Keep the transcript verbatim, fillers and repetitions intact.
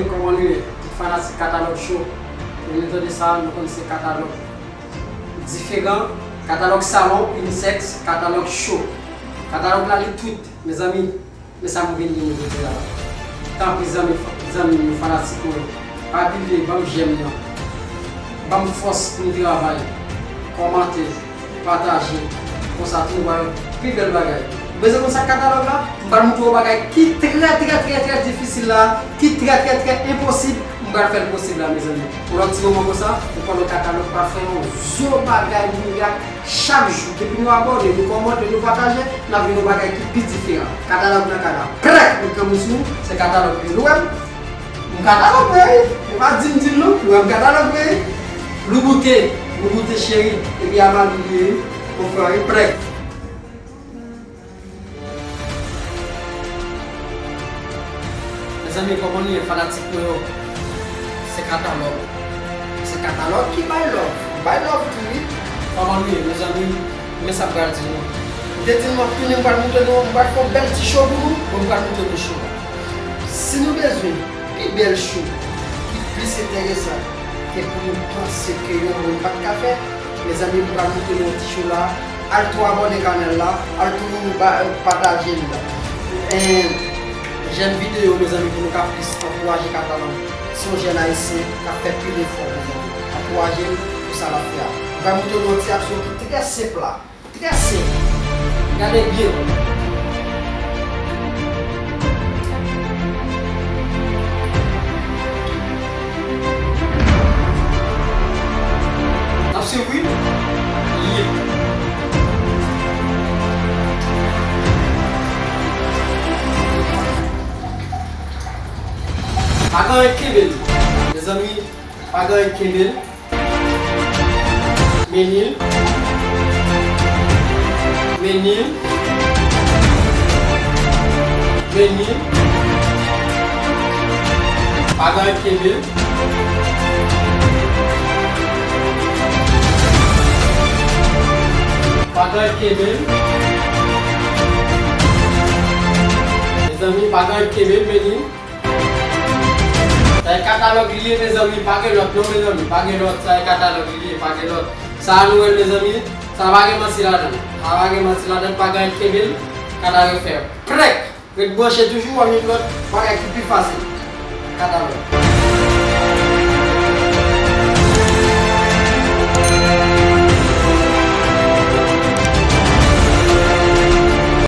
Kòman nou ye? Tout fanatik Katalòg Show. Lè nou tande sa, nou konn se katalòg diferan, katalòg salon, unisex, katalòg cho. Katalòg la li tout, mezanmi. Men sa m vin di nou jodi a la. Tanpri zanmi, zanmi m yo, fanatik mwen yo, pa bliye ban m jèm nan. Ban m fòs pou nou travay. Kòmante, pataje. Konsa tou nou pral wè pi bèl bagay. Ou bezwen konn sa katalòg la? M pral montre w bagay ki trè, trè, trè, trè difisil la, ki trè, trè, trè enposib. M pral fè l posib la, mezanmi. Yon lòt ti moman konsa, nou pran yon katalòg pral fè yon zo bagay mirak. Chak jou, depi nou abòne, nou kòmante, nou pataje, n ap jwenn yon bagay ki pi diferan. Katalòg nan katalòg. Prèk! Mwen kanmenm sou, se katalòg mwen. Nou wè m? M katalòg mwen, wi. E pa di m di l non. Nou wè m katalòg mwen, wi. Louboute, Louboute cheri, epi Amali li ye, wi. Mon frè, wi. Prèk! Mezanmi, kòman nou ye, fanatik mwen yo? Se katalòg. Se katalòg ki bay love. Bay love tou, wi. Kòman nou ye, mezanmi? Men sa m pral di nou. M te di nou m ap tounen, m pral montre nou, m pral fè yon bèl ti show pou nou. Bon, m pral montre nou show la. Si nou bezwen pi bèl show, ki plis enteresan ke pou nou panse ke yon moun pa t ka fè, mezanmi, m pral montre nou yon ti show la. Al tou abòne kanal la, al tou ba, pataje l. E, jèm videyo, mezanmi, pou nou ka plis ankouraje katalòg. Se yon jèn ayisyen k ap fè pil efò, mezanmi. Ankouraje l pou sa l ap fè a. M pral montre nou yon ti aksyon ki trè senp la. Trè senp. Gade byen. N ap swiv, wi. Ye. Pa gen anyen k kenbe l. Mezanmi, pa gen anyen k kenbe l. Mennen l. Mennen l. Mennen l. Pa gen anyen k kenbe l. Pa gen anyen k kenbe l. Mezanmi, pa gen anyen k kenbe l, mennen l. Sa e katalòg li ye, mezanmi, pa gen lòt non, mezanmi, pa gen lòt, sa e katalòg li ye, pa gen lòt. Sa a nou wè l, mezanmi, sa pa gen manti ladan l. Sa pa gen manti ladan l, pa gen anyen k kenbe l, katalòg fè prèk! Ret branche toujou, w ap jwenn lòt bagay ki pi fasil. Katalòg.